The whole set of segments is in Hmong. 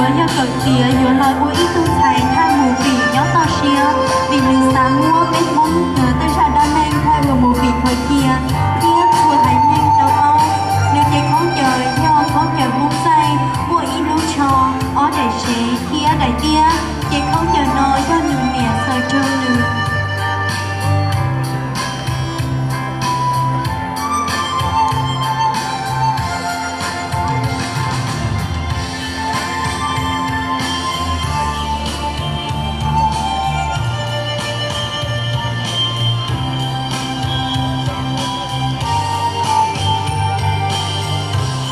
Yog kawm tiav yuav los ua ib tug ntxhais thaj movie nyob toj siab, vim nws xav muab peb Hmoob tej zaj dab neeg thaij ua movie khaws cia, thiab txhua haiv neeg tau paub. Nws cev khaub ncaws yog khaub ncaws Hmoob txaij, muaj ib lub tsho, ob daim sev thiab daim tiab. Cev khaub ncaws no yog nws niam xaws rau nws.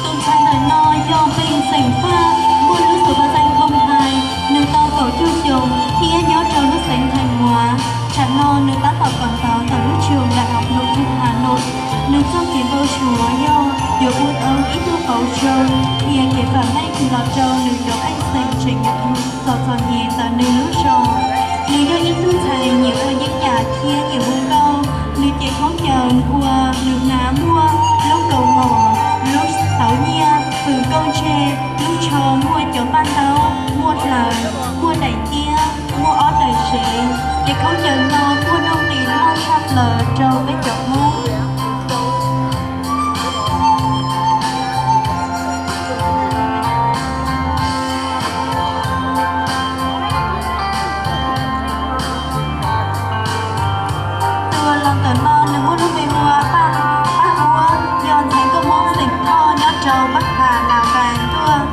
Tus ntxhais ntawm no yog Npeej xeem Faj, muaj lub xov pab xeem Khoo Hais. Nws tau kaum cuaj xyoos thiab nyob rau lub xeev Thais Muav. Tsam no nws tab tom kawm ntawv ntawm lub trường Đại học Nội vụ Hà Nội. Nws txoj kev npau suav yog yuav ua tau ib tug qauv zoo, qhia kev vam meej los rau nws cov pej xeem tseem txom txom nyem ntawm nws lub zos. Nws yog ib tug ntxhais nyiam ua yeeb yam thiab nyiam ua nkauj. Nws cev khaub ncaws uas nws hnav muaj lub kaus mom, lub tauv nyiaj, hws nkauj ntseg, lub tsho muaj cov paj ntaub, muaj hlaws, muaj daim tiab, muaj ob daim sev. Cev khaub ncaws no muaj nuj nqis loj tshaj plaws rau peb cov Hmoob. Tus los ntawm no nws muaj lub npe hu ua Paj, Paj Huab, yog ntxhais nkauj Hmoob xeem Thoj nyob rau Bắc Hà, Lào Cai tuaj.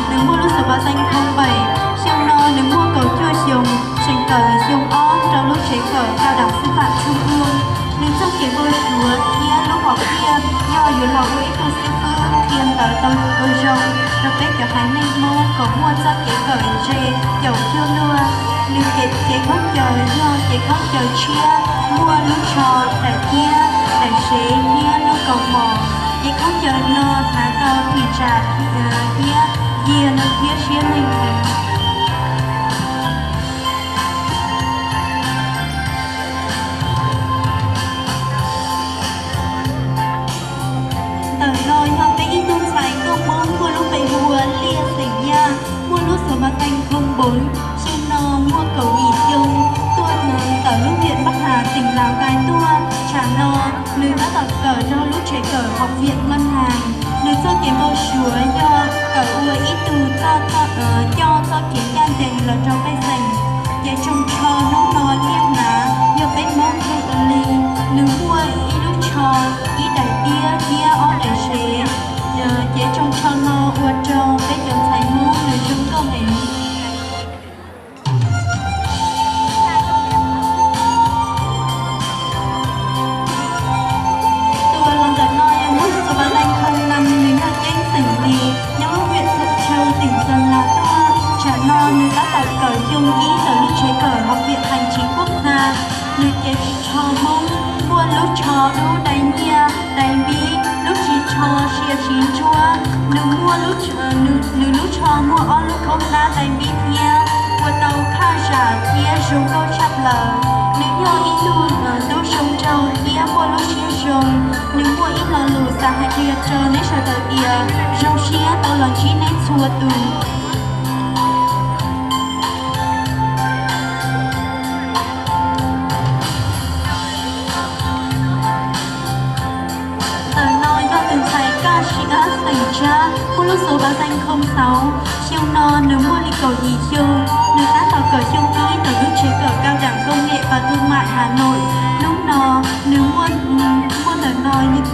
Nws muaj lub xov pab xeem Khoo Npeem, xyoo no nws muaj kaum cuaj xyoos, tseem kawm xyoo ob rau lub tsev kawm Cao đẳng Sư phạm Trung ương. Nws txoj kev npau suav thiab lub hom phiaj yog yuav los ua ib tug xib fwb qhia ntawv tau zoo rau peb cov haiv neeg Hmoob kom muaj txoj kev kawm ntse caum cuag luag. Nws cev khaub ncaws yog cev khaub ncaws tshiab, muaj lub tsho, daim tiab, daim sev thiab lub kaus mom. Cev khaub ncaws no hnav tau phim tsam thiab yiag no thiab siab meej heev. Ntawm no yog peb ib tug ntxhais nkauj Hmoob muaj lub npe hu ua Liaj xeem Yaj, muaj lub xov pab xeem Khoo Npoov, xyoo no muaj kaum yim xyoo, tuaj ntawm lub huyện Bắc Hà, tỉnh Lào Cai tuaj. Tsam no nws tab tom kawm rau lub tsev kawm học viện ngân hàng. Nws txoj kev npau suav yog kawm ua ib tug txoj, coj txoj kev ncaj ncees los rau pej xeem. Cev tsoos tsho hnub no Liaj hnav yog peb Hmoob theej ua li. Nws muaj ib lub tsho, ib daim tiab thiab ob daim sev. Cev tsoos tsho no ua rau peb cov ntxhais Hmoob nws zoo nkauj heev. Tus los ntawm no yog muaj lub xov pab xeem Khoo Nam, nws yog Ceeb xeem Lis, nyob lub huyện Thuận Châu, tỉnh Sơn La tuaj. Tsam no nws tab tom kawm xyoo ib ntawm lub tsev kawm học viện hành chính quốc gia. Nws cev ris tsho Hmoob, muaj lub tsho dub dai nyiaj dai npib, lub ris tsho sia siv ntsuab. Nws muaj, nws lub tsho muaj ob lub khaub hnab dai npib thiab, ua tau khaj zam thiab zoo nkauj tshaj plaws. Nws yog ib tug tub zoo nraug thiab muaj lub siab zoo. Nws muaj ib lo lus xav hais qhia rau neb sawv daws tias zoo siab tau los ntsib neb txhua tus. Ntawm no yog tus ntxhais Kaj Siab xeem Tsab, muaj lub xov pab xeem Khoo Xauv. Xyoo no nws muaj li kaum yim xyoo, nws tab tom kawm xyoo ib ntawm lub tsev kawm Cao đẳng Công nghệ và Thương mại Hà Nội. Hnub no nws muaj, muaj ntawm no yog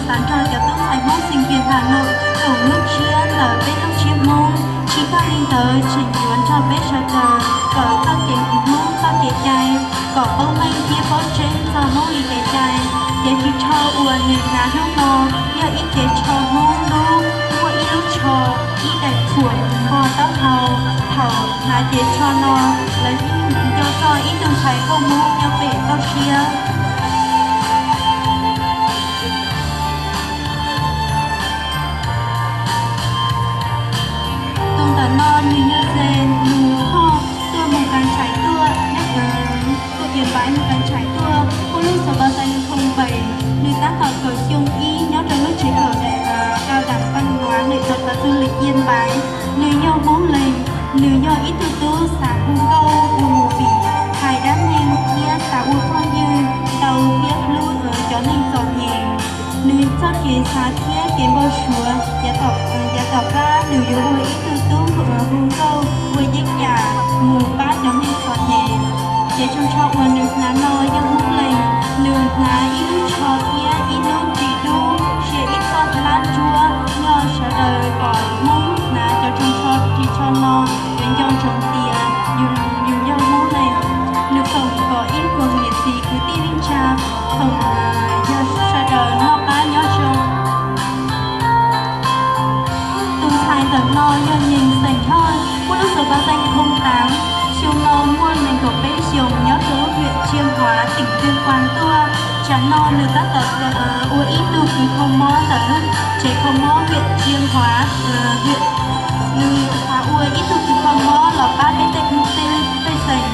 xav nrog cov tub ntxhais Hmoob sinh viên Hà Nội koom lub siab ntawm peb lub siab Hmoob. Tsis tag li ntawd tseem yuav nrog peb sawv daws kawm txoj kev Hmoob txoj kev cai, kom paub meej thiab paub tseeb txog Hmoob li kev cai. Cev ris tsho uas nws hnav hnub no yog ib cev tsho Hmoob dub, muaj ib lub tsho, ib daim phuam npog taub hau. Thaum hnav cev tsho no, lawv yeej nco txog ib tug ntxhais nkauj Hmoob nyob pem toj siab. Tus ntawm no nws yog Ze Nus Thoj, tuaj mus Kas Tshais tuaj, tuaj Yên Bái mus Kas Tshais tuaj, muaj lub xov pab xeem Khoo Npeem. Nws tab tom kawm xyoo ib nyob rau lub tsev kawm Cao đẳng Văn hóa Nghệ thuật và Du lịch Yên Bái. Nws yog Hmoob Lees, Rooj tsho uas nws hnav no yog Hmoob Leeg, nws hnav ib lub tsho thiab ib lub ntsis dub, sia ib txoj hlab ntsuab, yog sawv daws kom Hmoob hnav cov rooj tsho ris tsho no, yuav nco ntsoov tias yus yog Hmoob Leeg. Nws foom kom ib puas niam txiv kwv tij neej tsa, foom yog sawv daws noj qab nyob zoo. Tus ntxhais ntawm no yog Nyees xeem Hawj, muaj lub xov pab xeem Phoo Taav, xyoo no muaj nees nkaum peb xyoos, nyob rau lub hiam Tsiaj Huav, teem Tuyên Quang tuaj. Tsam no nws tab tom ua ib tug kws kho mob ntawm lub tsev kho mob hiam Tsiaj Huav, hiam, nws ua ib tug kws kho mob los pab peb tej kwv tij pej xeem.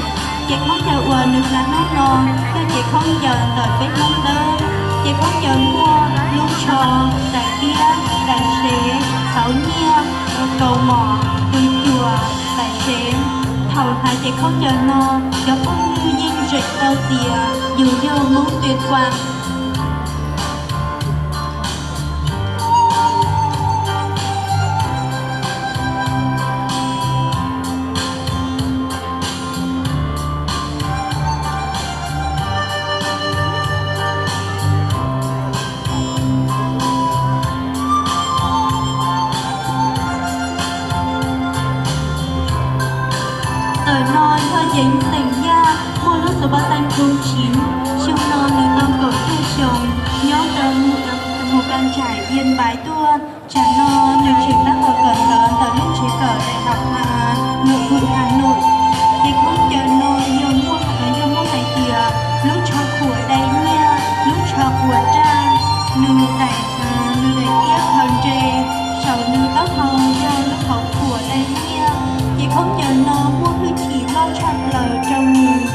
Cev khaub ncaws uas nws hnav hnub no yog cev khaub ncaws ntawm peb Hmoob Dawb. Cev khaub ncaws muaj lub tsho, daim tiab, daim sev, txhauv nyiaj, kaus mom, tus cuam, daim sev. Thaum hnav cev khaub ncaws no, cov phooj ywg yeej zeem tau tias yus yog Hmoob Tuyên Quang. Ntawm no yog Yeev xeem Yaj, muaj lub xov pab xeem Phoo Tsiv, xyoo no nws tau kaum cuaj xyoos, nyob rau Mù Cang Trải, Yên Bái tuaj. Tsam no nws tseem tab tom kawm ntawv ntawm lub tsev kawm Đại học Hà Nội, Hà Nội. Ces khaub ncaws no yog muaj, yog muaj hais tias lub tsho khuam dai nyiaj, lub tsho khuam raj, nws daim, nws daim tiab khaws nres, saum nws taub hau yog lub hauv khuam dai nyiaj. Ces khaub ncaws no muaj hwj chim loj tshaj plaws rau nws.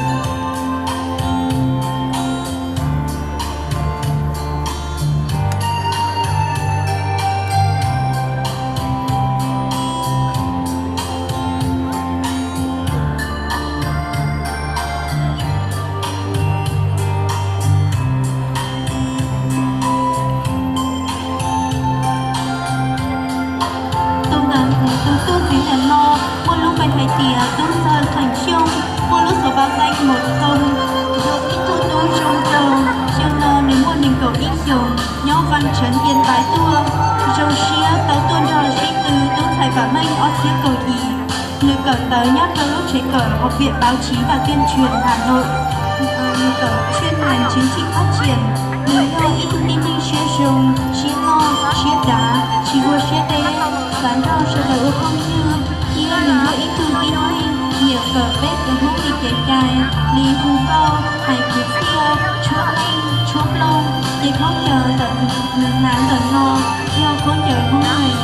Tus ntawm, tus tub ntxiv ntawm no muaj lub npe hais tias Tub Ntxawg Theem Xyooj, muaj lub xov pab xeem Mù Cang, yog ib tug tub zoo nraug, xyoo no nws muaj nees nkaum ib xyoos, nyob Văn Chấn, Yên Bái tuaj. Zoo siab tau tuaj nrog sib tw tub ntxhais Vam Meej ob txhiab kaum yim. Nws kawm ntawv nyob rau lub tsev kawm Học viện Báo chí và Tuyên truyền Hà Nội. Nws kawm chuyên ngành chính trị phát triển. Nws yog ib tug tib neeg siab zoo, siab loj, siab dav, tsis ua siab deb, xav nrog sawv daws ua phooj ywg, thiab nws yog ib tug tib neeg nyiam kawm peb cov Hmoob li kev cai, li hu nkauj, hais kwv txhiaj, tshuab leej, tshuab nplooj. Ces khaub ncaws ntawm nws hnav ntawm no yog khaub ncaws Hmoob Leeg.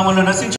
Mus lug nuav xwb